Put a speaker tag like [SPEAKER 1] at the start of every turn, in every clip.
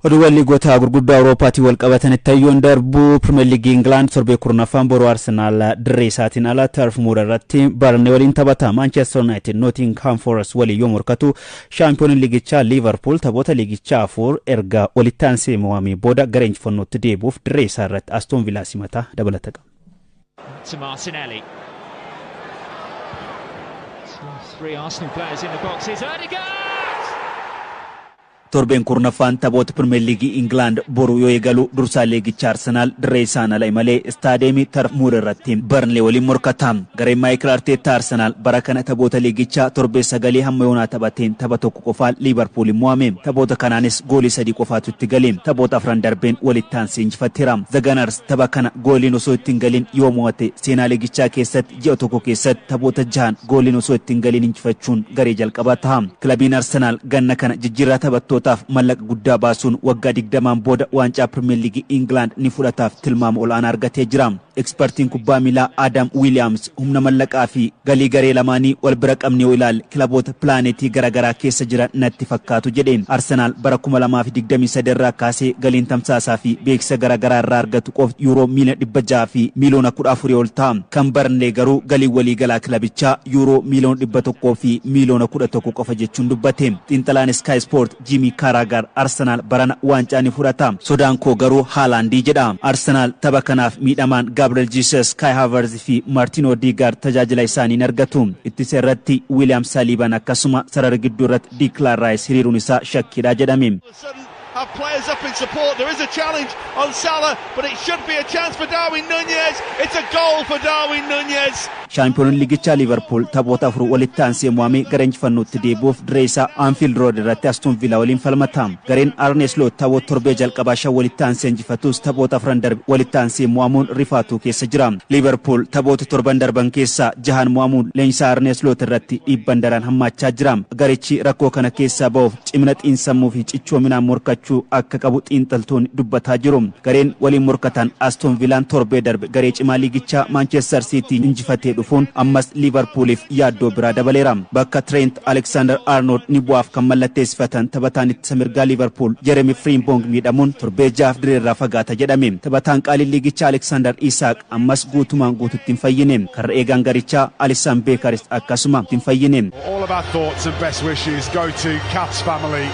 [SPEAKER 1] Oduuwwan liigota gurguddoo Awurooppaatiin wal qabatan ittayyoon darbuu, Pirimeer Liigii Ingilaand torbee 10ffaan boruu Arsenaal dirree isaatiin ala Turf Moor irratti Barnee waliin taphata. Manchester United Nottingham Forest waliin yoo morkatu, shaampiyooniin liigichaa Liverpool taphoota liigichaa afur erga walitti aansee mo'amee booda gara injifannootti deebi'uuf dirree isaa irratti Aston Villaa simata. Dabalata qaba.
[SPEAKER 2] To Martinelli. Three Arsenal players in the box. Is Odegaard!
[SPEAKER 1] Torbeen 10ffaan taphoota Pirimeer Liigii Ingilaand boru yoo eegalu, dursaa liigichaa Arsenaal dirree isaan ala imalee istaadeemii Turf Moor irratti Barnlee waliin morkata. Gareen Maayikil Arteettaa Arsenaal bara kana taphoota liigichaa torbee 9 hamma yoonaa taphateen tapha tokko qofaan Liivarpuuliin mo'ame. Taphoota kanaanis goolii sadii qofaatu itti gale. Taphoota afran darbeen walitti aansee injifateera. The Gunners tapha kana gooliin osoo ittiin galin yoo mo'ate, seenaa liigichaa keessatti ji'a tokko keessatti taphoota jahan gooliin osoo ittiin galin injifachuun garee jalqabaa ta'a. Kilabiin Arsenaal ganna kana jijjiirraa taphattootaaf mallaqa guddaa baasuun waggaa 20n booda waancaa Pirimeer Liigii Ingilaand ni fudhataaf tilmaama ol'aanaa argatee jira. Ekspertiin kubbaa miilaa Adam Wiiliyaams humna mallaqaa fi galii garee lamaanii wal bira qabnee yoo ilaalle, kilaboota pilaanetii garaagaraa keessa jiran natti fakkaatu jedhe. Arsenaal bara 2023 irraa kaasee galiin tamsaasaa fi beeksisa garaagaraa irraa argatu qofti yuuroo miiliyoona 614 ol ta'a. Kan Barnlee garuu galiin waliigalaa kilabichaa yuuroo miiliyoona 111 qofa jechuun dubbate. Xiinxalaan Sky Sport Jimmy Carragher Arsenaal barana waancaa ni fudhata. Sodaan koo garuu Haalaandii jedha. Arsenaal tapha kanaaf miidhamaan Gabriel Jesus, Kai Havertz fi Martin Odegaard tajaajila isaanii hin argatu. Ittisa irratti William Saliban akkasuma sarara gidduu irratti Declan Rice hiriiruun isaa shakkiidha jedhame.
[SPEAKER 3] Have players up in support. There is a challenge on Salah, but it should be a chance for Darwin Nunez. It's a goal for Darwin Nunez.
[SPEAKER 1] Shaampiyooniin liigichaa Liverpool taphoota afur walitti aansee mo'amee gara injifannootti deebi'uuf dirree isaa Anfield Road irratti Aston Villa waliin falmata. Gareen Arne Slot taphoota torbee jalqabaa shan walitti aansee injifatus, taphoota afran darbe walitti aansee mo'amuun rifaatuu keessa jira. Liverpool taphoota torban darban keessaa jahan mo'amuun leenjisaa Arne Slot irratti dhiibban daran hammaachaa jira. Garichi rakkoo kana keessaa ba'uuf cimina xiinsammuu fi cichoominaan morkachuu akka qabu xiinxaltoonni dubbataa jiru. Gareen waliin morkatan Aston Villaan torbee darbe garee cimaa liigichaa Manchester City injifatee dhufuun ammas Liverpooliif yaaddoo biraa dabaleera. Bakka Trent Alexander Arnold ni bu'aaf kan mallatteessifatan taphataan ittisa mirgaa Liverpool Jeremy Frimpong miidhamuun torbee 6f direerraa fagaata jedhame. Taphataan qaalii liigichaa Alexander Isak ammas guutumaan guututti hin fayyine. Karra eegaan garichaa Alisson Beekaris akkasuma hin fayyine.
[SPEAKER 4] All of our thoughts and best wishes go to Kath's family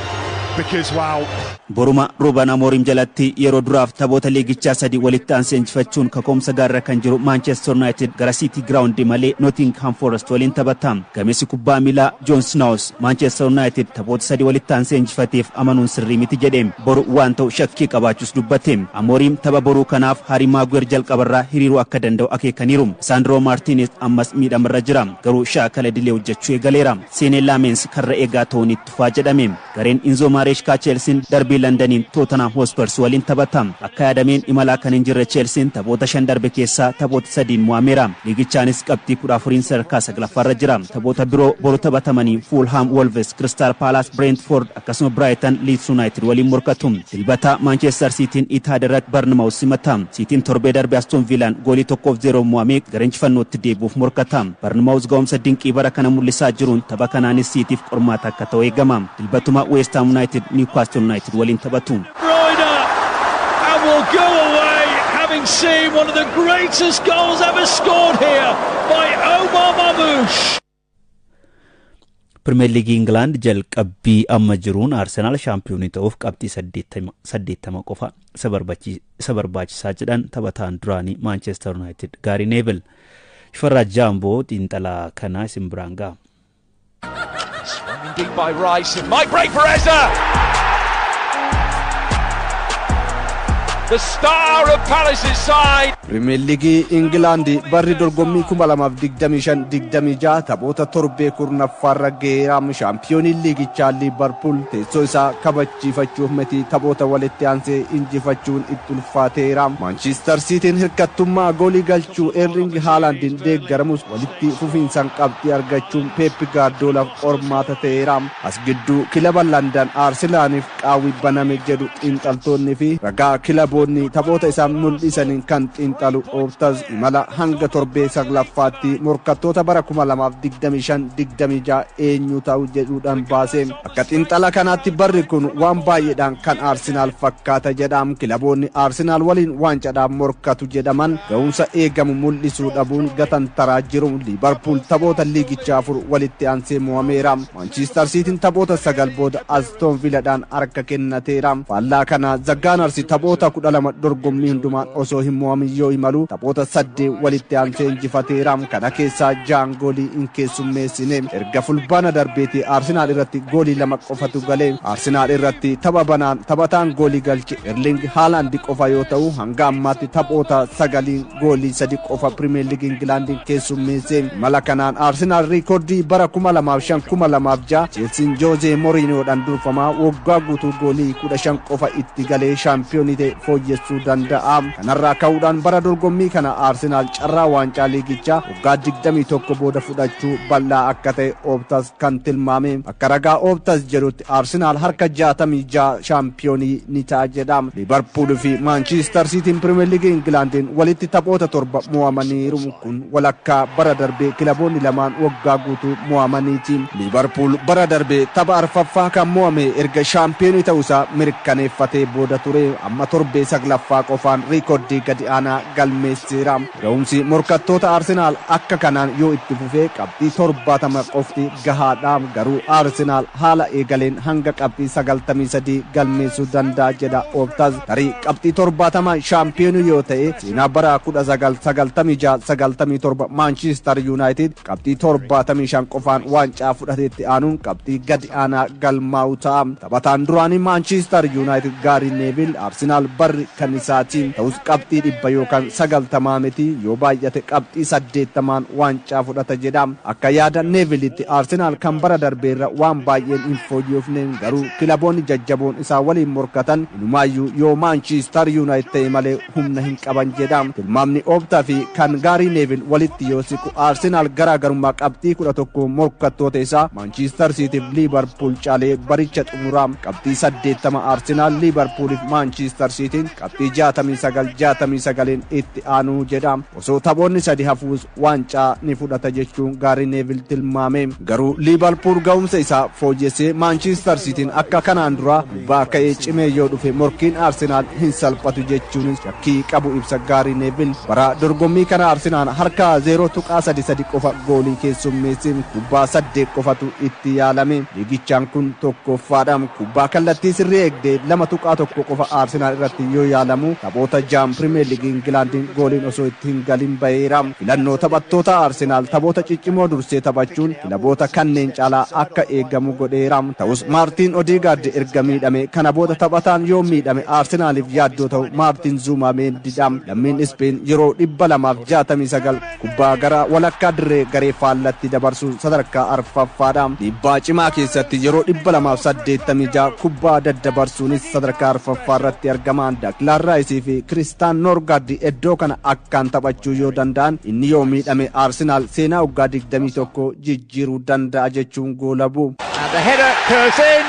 [SPEAKER 4] because, wow.
[SPEAKER 1] Boruma Ruben Amorim jalatti yeroo duraaf taphoota liigichaa sadi walitti aansee injifachuun kaka'umsa gaarra kan jiru Manchester United gara City Ground malee Nottingham Forest waliin taphata. Gameessi kubbaa miilaa John Snows Manchester United taphoota sadi walitti aansee injifateef amanuun sirrii miti jedhe. Boru waan ta'u shakkii qabaachuus dubbate. Amorim tapha boruu kanaaf Harry Maguire jalqabarraa hiriiruu akka danda'u akeekaniiru. Sandro Martinez ammas miidhamarra jira. Garuu shaakala idilee hojjechuu eegaleera. Seenee Laamens karra eegaa ta'uun itti fufaa jedhame. Gareen Enzo Maresca Chelsean darbii Londaniin Tottenham Hotspurs waliin taphata. Akka yaadameen imalaa kan hin jirre Chelsean taphoota shan darbe keessaa taphoota sadiin mo'ameera. Liigichaanis qabxii 14n sadarkaa saglaffaarra jira. Taphoota biroo boru taphatamanii Fulham Wolves, Crystal Palace, Brentford akkasuma Brighton Leeds United waliin morkatu. Dilbata Manchester Cityin Etihad irratti Bournemouth simata. Cityin torbee darbe Aston Villaan goolii 1-0 mo'amee gara injifannootti deebi'uuf morkata. Bournemouth ga'umsa dinqii bara kana mul'isaa jiruun tapha kanaanis Cityf qormaata akka ta'u eegama. Dilbatuma West Ham United Newcastle United waliin taphatu.
[SPEAKER 5] Bruyne and will go away having seen one of the greatest goals ever scored here by Omar Marmoush.
[SPEAKER 1] Pirimeer Liigii Ingilaand jalqabbii amma jiruun Arsenaal shaampiyoonii ta'uuf qabxii 80 qofa isa barbaachisaa jedhan taphataan duraanii Manchester United Gaarii Neevil. Shifarraa Jaamboo xiinxalaa kanaa isin biraan ga'a.
[SPEAKER 2] Swung deep by Rice. It might break for Eze. The star of Palace's side.
[SPEAKER 6] Pirimeer Liigii Ingilaandi barri dorgommii 2025-26 taphoota torbee 10ffaarra ga'eera. Shaampiyooniin liigichaa Liivarpuul teessoo isaa kabachiifachuuf miti taphoota walitti aansee injifachuun itti ulfaateera. Maanchiistar Siitiin hirkattummaa goolii galchuu Erling Haalaandiin deeggaramus walitti fufiinsaan qabxii argachuun Peep Gaardiyoolaaf qormaata ta'eera. As gidduu kilaba Landan Arselaaniif qaawwi baname jedhu xiinxaltoonni fi ragaa kilaboonni taphoota isaan mul'isaniin kan xiinxalan. xiinxalu Ooptas imala hanga torbee saglaffaatti morkattoota bara 2025-26 eenyu ta'u jedhuudhaan baase. Akka xiinxala kanaatti barri kun waan baay'eedhaan kan Arsinaal fakkaata jedham. Kilaboonni Arsinaal waliin waancaadhaan morkatu jedhaman ga'umsa eegamu mul'isuu dhabuun gatantaraa jiru. Liibarpuul taphoota liigichaa 4 walitti aansee mo'ameera. Maanchiistar Siitiin taphoota 9 booda Aston Villaadhaan harka kennateera. Faallaa kana The Gunners taphoota 12 dorgommii hundumaan osoo hin mo'amin yoo imalu, taphoota 8 walitti aansee injifateera. Kana keessaa 6 goolii hin keessummeessine. Erga Fulbaana darbeeti Arsenaal irratti goolii 2 qofatu gale. Arsenaal irratti tapha banaan taphataan goolii galche Erling Haaland qofa yoo ta'u, hanga ammaatti taphoota 9 goolii 3 qofa Pirimeer Liigii Ingilaandiin keessummeesse. Mala kanaan Arsenaal riikoordii bara 2005-2006 Cheelsiin Joozee Moriinoodhaan durfamaa waggaa guutuu goolii 15 qofa itti galee shaampiyoonii ta'e fooyyessuu danda'a. Kanarraa ka'uudhaan bara dorgommii kana Arsenaal carraa waancaa liigichaa waggaa 21 booda fudhachuu bal'aa akka ta'e Ooptas kan tilmaame. Akka ragaa Ooptas jedhutti Arsenaal harka 66 shaampiyoonii ni ta'a jedha. Liibarpuul fi Maanchiistar Siitiin Pirimeer Liigii Ingilaandiin walitti taphoota 7 mo'amaniiru. Kun walakkaa bara darbee kilaboonni lamaan waggaa guutuu mo'amaniiti. Liibarpuul bara darbee tapha arfaffaa kan mo'ame erga shaampiyoonii ta'uusaa mirkaneeffatee booda ture. Amma torbee 9ffaa qofaan riikoordii gadi aanaa galmeesseera. Ga'umsi morkattoota Arsenaal akka kanaan yoo itti fufee qabxii 70 qofti gahaadha. Garuu Arsenaal haala eegaleen hanga qabxii 93 galmeessuu danda'a jedha Ooptas. Tarii qabxii 70 shaampiyoonii yoo ta'e, seenaa bara 1996-97 Maanchiistar Yuunaayitid qabxii 75 qofaan waancaa fudhateetti aanuun qabxii gadi aanaa galmaa'u ta'a. Taphataan duraanii Maanchiistar Yuunaayitid Gaarii Neevil Arsenaal barri kan isaati. Ta'us qabxii 100 yookaan 90 miti, yoo baay'ate qabxii 80 waancaa fudhata jedha. Akka yaada Neevilitti Arsenaal kan bara darbeerra waan baay'een hin fooyyofne, garuu kilaboonni jajjaboon isaa waliin morkatan inumaayyuu yoo Maanchiistar Yuunaayitid ta'e malee humna hin qaban jedha. Tilmaamni Ooptaa fi kan Gaarii Neevil walitti yoo siqu, Arsenaal garaagarummaa qabxii 11 morkattoota isaa Maanchiistar Siitiif Liibarpuul caalee baricha xumuraa. Qabxii 80 Arsenaal, Liibarpuuliif Maanchiistar Siitiin qabxii 69 69 itti aanuu jedha. Osoo taphoonni 3 hafuus waancaa ni fudhata jechuun Gaarii Neevil tilmaame. Garuu Liibarpuul ga'umsa isaa fooyyessee Maanchiistar Siitiin akka kanaan dura gubbaa ka'ee cimee yoo dhufe morkiin Arsenaal hin salphatu jechuunis shakkii qabu ibsa Gaarii Neevil. Bara dorgommii kana Arsenaal harka 0.33 qofa goolii keessummeesse, kubbaa 8 qofatu itti yaalame. Liigichaan kun tokkoffaadha. Kubbaa kallattii sirrii eegdee 2.1 qofa Arsenaal irratti yoo yaalamu, taphoota 6 Pirimeer Liigii Ingilaandiin gooliin osoo itti hin galin baheera. Filannoo taphattoota Arsenaal taphoota ciccimoo dursee taphachuun kilaboota kanneen caalaa akka eegamu godheera. Ta'us Maartiin Odeegaard erga miidhame kana booda taphataan yoo miidhame Arsenaaliif yaaddoo ta'u Maartiin Zuumameendidha. Lammiin Ispeen yeroo 269 kubbaa gara walakkaa dirree garee faallatti dabarsuun sadarkaa arfaffaadha. Dhiibbaa cimaa keessatti yeroo 286 kubbaa daddabarsuunis sadarkaa arfaffaa irratti argaman. Daklaan Raayisii fi Kiristaan Noorgaard iddoo kana akkaan taphachuu yoo danda'an, inni yoo miidhame Arsenaal seenaa waggaa 21 jijjiiruu danda'a jechuun goolabu.
[SPEAKER 2] And the header curves in,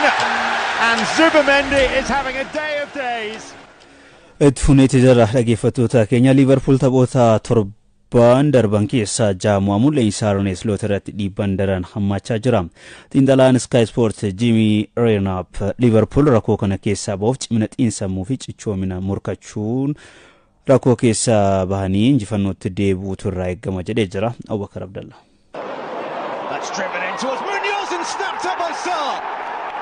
[SPEAKER 2] and Zubimendi is having a day of days.
[SPEAKER 1] Itti funeetti jira, dhaggeeffattoota keenya. Liivarpuul taphoota 7n darban keessaa 6 mo'amuun leenjisaa Arne Sloot irratti dhiibban daran hammaachaa jira. Xiinxalaan Sky Sport Jimmy Redknapp Liivarpuul rakkoo kana keessaa ba'uuf cimina xiinsammuu fi cichoomina morkachuun rakkoo keessaa bahanii injifannootti deebi'uutu irraa eegama jedhee jira. Abubakar Abdallah.
[SPEAKER 3] That's driven in towards Munoz and snapped up by Sarr.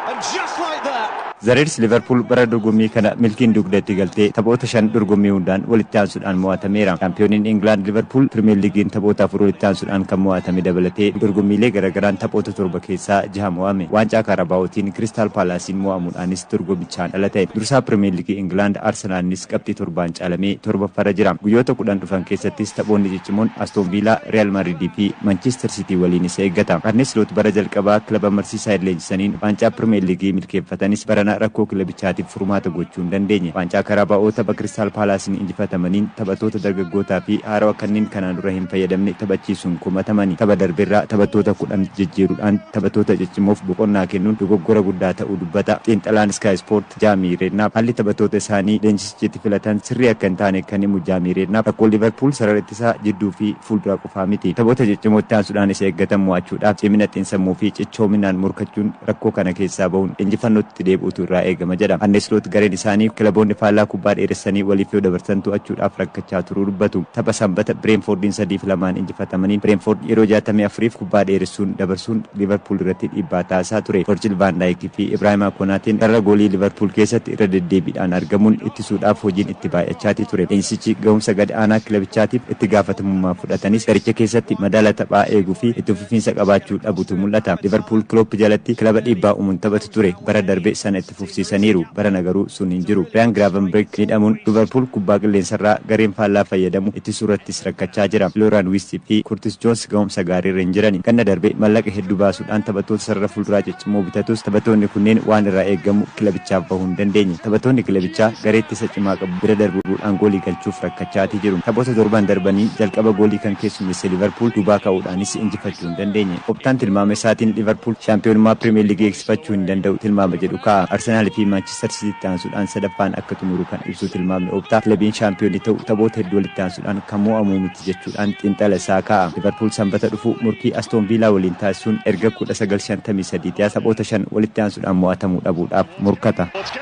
[SPEAKER 3] And just like that,
[SPEAKER 7] The Reds Liverpool bara dorgommii kana milkiin dugdatti galtee taphoota 5 dorgommii hundaan walitti aansuudhaan mo'atameera. Shaampiyooniin England Liverpool Pirimeer Liigiin taphoota 4 walitti aansuudhaan kan mo'atame dabalatee dorgommiilee garaagaraan taphoota 7 keessaa 6 mo'ame. Waancaa Kaarabaa'ootiin Kiristaal Paalaasiin mo'amuudhaanis dorgommichaan ala ta'e. Dursaa Pirimeer Liigii England Arsenaalis qabxii 7n caalamee torbaffarra jira. Guyyoota 10 dhufan keessattis taphoonni ciccimoon Aston Villa, Real Madrid fi Manchester City waliin isa eeggata. Arne Slot bara jalqabaa kilaba Merseyside leenjisaniin waancaa Pirimeer Liigii milkeeffatanis barana kana rakkoo kilabichaatiif furmaata gochuu hin dandeenye. Waancaa Karabaa'oo tapha Kiristaal Paalaasiin injifatamaniin taphattoota dargaggootaa fi haarawaa kanneen kanaan dura hin fayyadamne taphachiisuun komatamani. Tapha darbeerraa taphattoota 10 jijjiiruudhaan taphattoota ciccimoof boqonnaa kennuun dogoggora guddaa ta'uu dubbata. Xiinxalaan Sky Sport Jaamii Reednaap haalli taphattoota isaanii leenjisichitti filatan sirrii akka hin taane kan himu Jaamii Reednaap rakkoo Liverpool sarara ittisaa jidduu fi fuuldura qofaa miti. Taphoota ciccimootti aansuudhaan isa eeggatan mo'achuudhaaf cimina xiinsammuu fi cichoominaan morkachuun rakkoo kana keessaa bahuun injifannootti deebi'utu irraa eegama jedha. Arne Slot gareen isaanii kilaboonni faallaa kubbaa dheeressanii waliif yoo dabarsan to'achuudhaaf rakkachaa turuu dubbatu. Tapha Sanbata Bireenfoordiin 3-2 injifatamaniin Bireenfoord yeroo 64 kubbaa dheeressuun dabarsuun Liverpool irratti dhiibbaa taasisaa ture. Virgil van Dijk fi Ibrahima Konaateen sarara goolii Liverpool keessatti irra deddeebiidhaan argamuun ittisuudhaaf hojiin itti baay'achaati ture. Leenjisichi ga'umsa gad aanaa kilabichaatiif itti gaafatamummaa fudhatanis garicha keessatti madaala taphaa eeguu fi itti fufiinsa qabaachuu dhabutu mul'ata. Liverpool Klopp jalatti kilaba dhiibbaa uumuun taphatu ture. Bara darbe sana itti fufsiisaniiru. Barana garuu sun hin jiru. Ryan Gravenberch miidhamuun Liverpool kubbaa qilleensarraa gareen faallaa fayyadamu ittisuu irrattis rakkachaa jira. Florian Wirtz fi Curtis Jones ga'umsa gaarii irra hin jirani. Ganna darbe mallaqa hedduu baasuudhaan taphattoota sarara fuulduraa ciccimoo bitatus taphattoonni kunneen waan irraa eegamu kilabichaaf bahuu hin dandeenye. Taphattoonni kilabichaa garee ittisa cimaa qabu bira darbuudhaan goolii galchuuf rakkachaatii jiru. Taphoota torban darbanii jalqaba goolii kan keessummeesse Liverpool duubaa ka'uudhaanis injifachuu hin dandeenye. Optaan tilmaama isaatiin Liverpool shaampiyoonummaa Pirimeer Liigii eegsifachuu hin danda'u tilmaama jedhu kaa'a. Arsenaal fi Maanchister Siitiitti aansuudhaan sadaffaan akka xumuru kan ibsu tilmaamni Optaa kilabiin shaampiyoonii ta'u taphoota hedduu walitti aansuudhaan kan mo'amuu miti jechuudhaan xiinxala isaa kaa'a. Liverpool Sanbata dhufu murkii Aston Villaa waliin taasisuun erga 1953 taphoota 5 walitti aansuudhaan mo'atamuu dhabuudhaaf morkata.
[SPEAKER 2] Is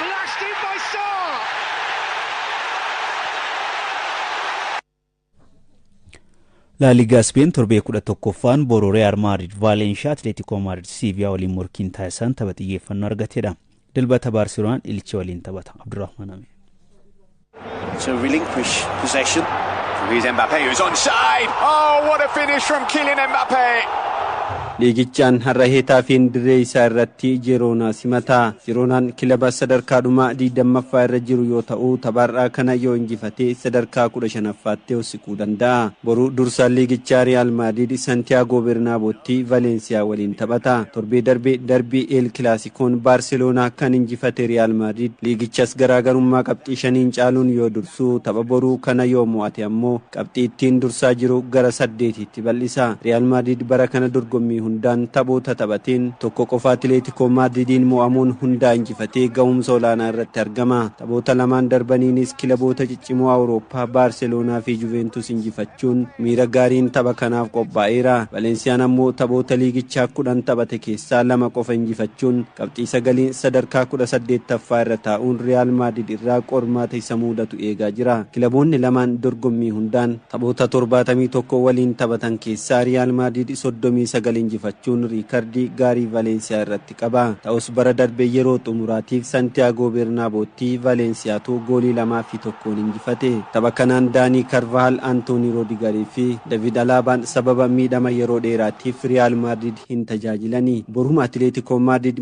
[SPEAKER 2] lashed in by Sarr.
[SPEAKER 1] Laaligaa Speen torbee 11ffaan boru Real Maadrid Vaalenshaa, Atileetikoo Maadrid Siiviyaa waliin morkiin taasisan tapha xiyyeeffannoo argatedha. Dilbata Baarseloonaan Ilchee waliin taphata. Abdurrahman Amin.
[SPEAKER 8] To relinquish possession.
[SPEAKER 2] Here's Mbappe, who's onside. Oh, what a finish from Kylian Mbappe!
[SPEAKER 6] Liigichaan har'a Heetaafiin dirree isaa irratti Jeroonaa simata. Jeroonaan kilaba sadarkaadhuma 20ffaa irra jiru yoo ta'u, tapharraa kana yoo injifatee sadarkaa 15ffaatti siquu danda'a. Boru dursaan liigichaa Riyaal Maadrid Santiyaagoo Bernaabootti Valeensiyaa waliin taphata. Torbee darbe darbii El Kilaasikoon Baarseloonaa kan injifate Riyaal Maadrid liigichas garaagarummaa qabxii 5n caaluun yoo dursu, tapha boruu kana yoo mo'ate ammoo qabxii ittiin dursaa jiru gara 8tti bal'isa. Riyaal Maadrid bara kana dorgommii hundaan taphoota taphateen tokko qofa Atileetikoo Maadridiin mo'amuun hundaa injifatee ga'umsa olaanaa irratti argama. Taphoota lamaan darbaniinis kilaboota ciccimoo Awurooppaa Baarseloonaa fi Juventus injifachuun miira gaariin tapha kanaaf qophaa'eera. Valeensiyaan ammoo taphoota liigichaa 10 taphate keessaa 2 qofa injifachuun qabxii 9n sadarkaa 18ffaa irra taa'uun Riyaal Maadrid irraa qormaata isa mudatu eegaa jira. Kilaboonni lamaan dorgommii hundaan taphoota 71 waliin taphatan keessaa Riyaal Maadrid 39 injifachuun riikardii gaarii Valeensiyaa irratti qaba. Ta'us bara darbe yeroo xumuraatiif Santiyaagoo Bernaabootti Valeensiyaatu goolii 2-1 injifate. Tapha kanaan Daanii Karvaal, Antoonii Roodigarii fi David Alaabaan sababa miidhama yeroo dheeraatiif Riyaal Maadrid hin tajaajilani. Boruma Atileetikoo Maadrid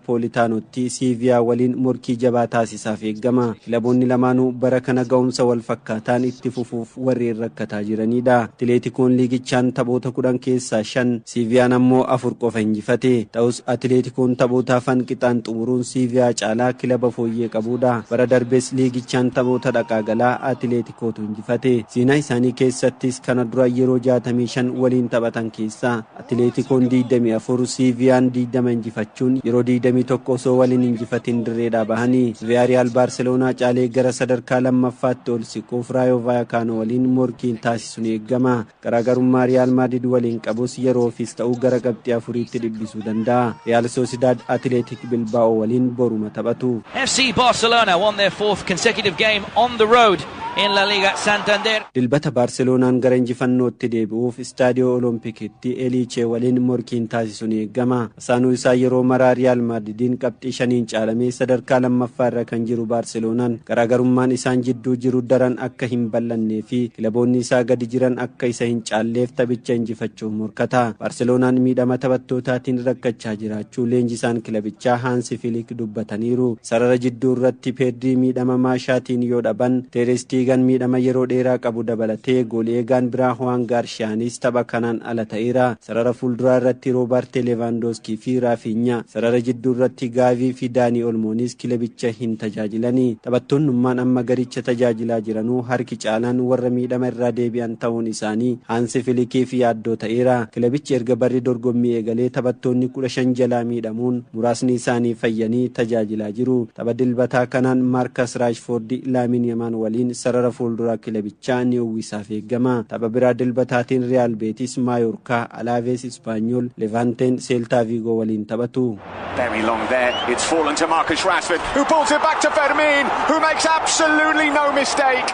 [SPEAKER 6] Meetiraapoolitaanotti Siiviyaa waliin morkii jabaa taasisaaf eegama. Kilaboonni lamaanuu bara kana ga'umsa wal fakkaataan itti fufuuf warreen rakkataa jiranidha. Atileetikoon liigichaan taphoota 10 keessaa 5, Siiviyaan ammoo 4 qofa injifate. Ta'us Atileetikoon taphoota hafan qixaan xumuruun Siiviyaa caalaa kilaba fooyyee qabudha. Bara darbes liigichaan taphoota dhaqaa galaa Atileetikootu injifate. Seenaa isaanii keessattis kana dura yeroo 65 waliin taphatan keessaa Atileetikoon 24, Siiviyaan 20 injifachuun yeroo 21 osoo waliin injifatin dirreedhaa bahanii. Viyaariyaal Baarseloonaa caalee gara sadarkaa lammaffaatti ol siquuf Raayoo Vaayakaanoo waliin morkiin taasisuun eegama. Garaagarummaa Riyaal Maadrid waliin qabus yeroofis ta'uu gara qabxii 4tti dhibbisuu danda'a. Riyaal Soosidaad Atileetik Bilbaa'oo waliin boruma taphatu.
[SPEAKER 9] FC Barcelona won their fourth consecutive game on the road in La Liga Santander.
[SPEAKER 6] Dilbata Baarseloonaan gara injifannootti deebi'uuf Istaadiyoo Oloompikitti Eliichee waliin morkiin taasisuun eegama. Asaanuu isaa yeroo maraa Riyaal Maadridiin qabxii 5n caalamee sadarkaa lammaffaa irra kan jiru Baarseloonaan garaagarummaan isaan jidduu jiru daran akka hin bal'annee fi kilaboonni isaa gadi jiran akka isa hin caalleef taphicha injifachuuf morkata. Baarseloonaan
[SPEAKER 10] Baarseloonaan miidhama taphattootaatiin rakkachaa jiraachuu leenjisaan kilabichaa Haansi Filik dubbataniiru. Sarara jidduu irratti Pedri miidhama maashaatiin yoo dhaban, Ter Stegen miidhama yeroo dheeraa qabu dabalatee goolii eegaan biraa Juan Garciyaanis tapha kanaan ala ta'eera. Sarara fuulduraa irratti Roobert Lewandowski fi Raafiinyaa, sarara jidduu irratti Gaavii fi Daanii Olmoonis kilabicha hin tajaajilani. Taphattoonnummaan amma garicha tajaajilaa jiranuu harki caalaan warra miidhama irraa deebi'an ta'uun isaanii Haansi Filikiif yaaddoo ta'eera. Kilabichi erga barri dorgommii eegalee taphattoonni 15 jalaa miidhamuun muraasni isaanii fayyanii tajaajilaa jiru. Tapha dilbataa kanaan Maarkas Raashfoord Laamin Yamaan waliin sarara fuulduraa kilabichaa ni uwwisaaf eegama. Tapha biraa dilbataatiin Riyaal Beetis Maayorkaa, Alaavees Ispaanyool, Levanteen Seeltaa Viigoo waliin taphatu.
[SPEAKER 4] Very long there. It's fallen to Marcus Rashford, who pulls it back to Fermin, who makes absolutely no mistake.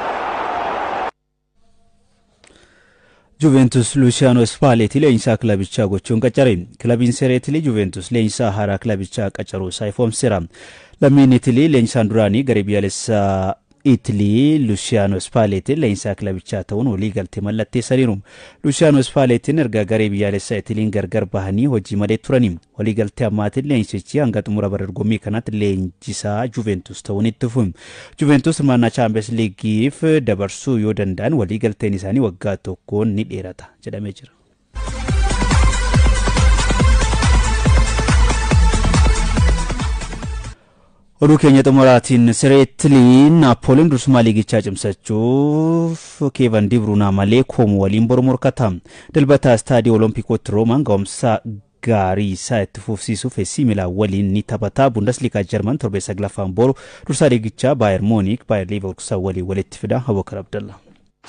[SPEAKER 1] Juventus Luciano Spalletti leenjisaa kilabichaa gochuun qacare. Kilabiin Serie A Juventus leenjisaa haaraa kilabichaa qacaruu isaa ifoomseera. Lammiin Itilii leenjisaan duraanii garee biyyaalessaa Itilii Luciano Spalletti leenjisaa kilabichaa ta'uun walii galtee mallatteessaniiru. Luciano Spallettiin erga garee biyyaalessaa Itiliin gargar bahanii hojii malee turani. Walii galtee ammaatiin leenjisichi hanga xumura bara dorgommii kanaatti leenjisaa Juventus ta'uun itti fufu. Juventus hirmaannaa Chaampiyoons Liigiif dabarsuu yoo danda'an walii galteen isaanii waggaa tokkoon ni dheerata jedhamee jira. Oduu keenya xumuraatiin Serie A Naapooliin dursummaa liigichaa cimsachuuf Keevan Dibruunaa malee Koomoo waliin boru morkata. Dilbata Istaadiyoo Olompikootti Roomaan ga'umsa gaarii isaa itti fufsiisuuf AC Milaan waliin ni taphata. Bundesliigaa Jarman torbee saglaffaan boru dursaa liigichaa Baayer Moonik Baayer Leverkusen waliin walitti fida. Abubakar Abdallah.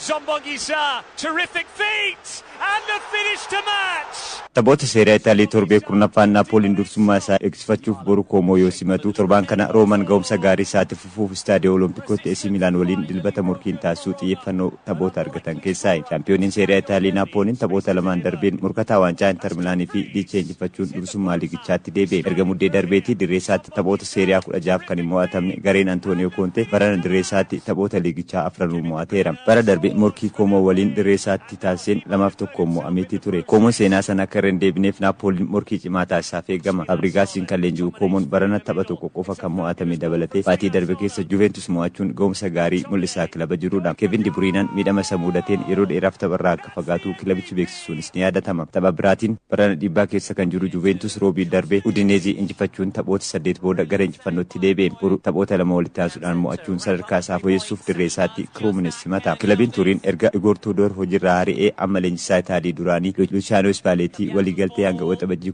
[SPEAKER 2] Zombongisa, terrific feat, and the finish to match!
[SPEAKER 7] Taphoota Serie A Itaalii torbee 10ffaan Naapooliin dursummaa isaa eegsifachuuf boru Koomoo yoo simatu, torbaan kana Rooman ga'umsa gaarii isaatti fufuuf Istaadiyoo Olompikootti AC Milaan waliin dilbata morkiin taasisuu xiyyeeffannoo taphoota argatan keessaa. Shaampiyooniin Serie A Itaalii Naapooliin taphoota lamaan darbeen morkataa waancaa Inter Milaanii fi Liichee injifachuun dursummaa liigichaatti deebi'e. Erga muddee darbeetii dirree isaatti taphoota Serie A 16 kan hin mo'atamne gareen Antooniyoo Koonte barana dirree isaatti taphoota liigichaa afranuu mo'ateera. Bara darbe morkii Koomoo waliin dirree isaatti taasiseen 2-1 mo'ameetii ture. Koomoon seenaa sana akka irra hin deebineef Naapooliin morkii cimaa taasisaaf eegama. Fabrigaasiin kan leenji'u Koomoon barana tapha tokko qofa kan mo'atame dabalatee baatii darbe keessa Juventus mo'achuun ga'umsa gaarii mul'isaa kilaba jirudha. Kevin De Bruyne miidhama isa mudateen yeroo dheeraaf tapharraa akka fagaatu kilabichi beeksisuunis ni yaadatama. Tapha biraatiin barana dhiibbaa keessa kan jiru Juventus roobii darbe Udinese injifachuun taphoota 8 booda gara injifannootti deebi'e. Boru taphoota 2 walitti aansuudhaan mo'achuun sadarkaa isaa fooyyessuuf dirree isaatti Cremonese simata. Kilabiin Turin erga Igor Tudor hojiirraa ari'ee amma leenjisaa Itaalii duraanii Luciano Spalletti waliigaltee hanga Waxabajjii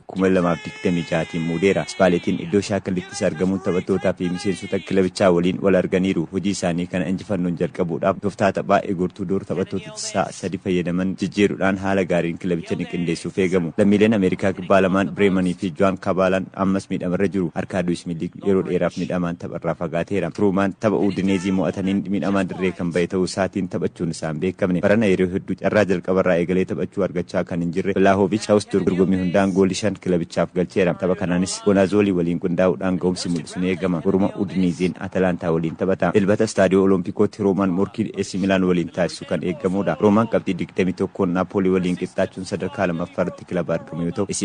[SPEAKER 7] 2026 muudeera. Spallettiin iddoo shaakallittis argamuun taphattootaa fi miseensota kilabichaa waliin wal arganiiru. Hojii isaanii kana injifannoon jalqabuudhaaf tooftaa taphaa Igor Tudor taphattoota isaa sadi fayyadaman jijjiiruudhaan haala gaariin kilabicha ni qindeessuuf eegamu. Lammiileen Ameerikaa kibbaa lamaan Bireemanii fi Joan Kabaalaan ammas miidhamarra jiru. Arkaadius Milik yeroo dheeraaf miidhamaan tapharraa fagaateera. Truumaan tapha Udinese mo'ataniin miidhamaan dirree kan ba'e ta'uu isaatiin taphachuun isaan beekamne. Barana yeroo hedduu carraa jalqabarraa eegalee taphachuu argachaa kan hin jirre Vlahovic ta'us dorgommii hundaan goolii 5 kilabichaaf galcheera. Tapha kanaanis Bonazoolii waliin qindaa'uudhaan ga'umsi mul'isu ni eegama. Boruma Udinezeen Atalantaa waliin taphata. Dilbata Istaadiyoo Olompikootti Roomaan morkii AC Milaan waliin taasisu kan eegamudha. Roomaan qabxii 21 Naapoolii waliin qixxaachuun sadarkaa lammaffaarratti kilaba argamu yoo ta'u, AC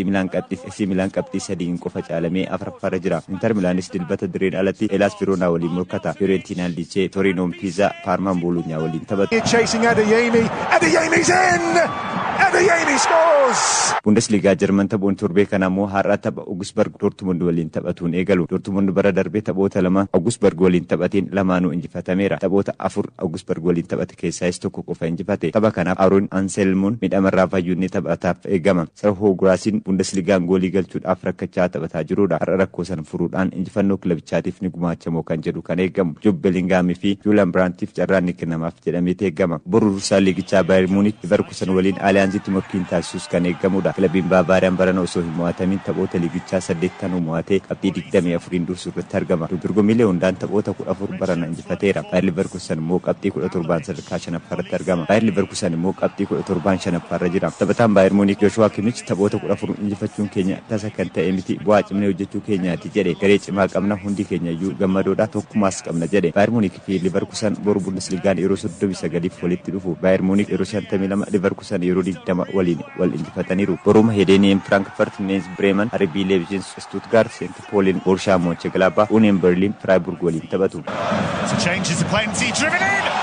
[SPEAKER 7] Milaan qabxii 3 qofa caalamee afuraffaarra jira. Inter Milaanis dilbata dirreen alatti Hellas Verona waliin morkata. Fiorentinaan Lecce, Torinoon Pisa, Parmaan Bologna waliin taphatu.
[SPEAKER 4] Chasing Adeyemi. Adeyemi's in! Adeyemi scores!
[SPEAKER 7] Bundesliigaa Jarman taphoon torbee kana immoo har'a tapha Augsburg Dortmund waliin taphatuun eegalu. Dortmund bara darbee taphoota 2 Augsburg waliin taphateen lamaanuu injifatameera. Taphoota 4 Augsburg waliin taphate keessaayis tokko qofa injifate. Tapha kanaaf Aaron Anselmoon miidhamarraa fayyuun ni taphataaf eegama. Serhou Guraasiin Bundesliigaan goolii galchuudhaaf rakkachaa taphataa jirudha. Har'a rakkoo sana furuudhaan injifannoo kilabichaatiif ni gumaachamoo kan jedhu kan eegamu. Jude Bellingham fi Julian Brandtiif carraan ni kennamaaf jedhamee eegama. Boru dursaa liigichaa Bayern Munich Leverkusen waliin Allianzitti morkiin taasisuus kan eegamudha. Kilabiin Baavaariyaan barana osoo hin mo'atamin taphoota liigichaa 8 mo'atee qabxii 24 dursu irratti argama. Dorgommiilee hundaan taphoota 14 barana injifateera. Bayer Leverkusen immoo qabxii 17 sadarkaa shanaffaarratti argama. Bayer Leverkusen immoo qabxii 17 shanaffaarra jira. Taphataan Bayern Munich Joshua Kimmich taphoota 14 injifachuun keenya tasa kan ta'e miti, bu'aa cimnee hojjechuu keenyaati jedhe. Garee cimaa qabna, hundi keenya iyyuu gammadoodha, tokkummaas qabna jedhe. Bayern Munich fi Leverkusen boru Bundesliigaan yeroo 39 walitti dhufu. Bayern Munich yeroo 52, Leverkusen yeroo 20 2 waliin wal injifataniiru. Boruma Hedeniin Frankfurt, Mainz, Bremen, RB Leipzig, Stuttgart, St. Paulin, Borussia Mönchengladbach, Union Berlin, Freiburg waliin taphatu.
[SPEAKER 2] So changes aplenty, driven in!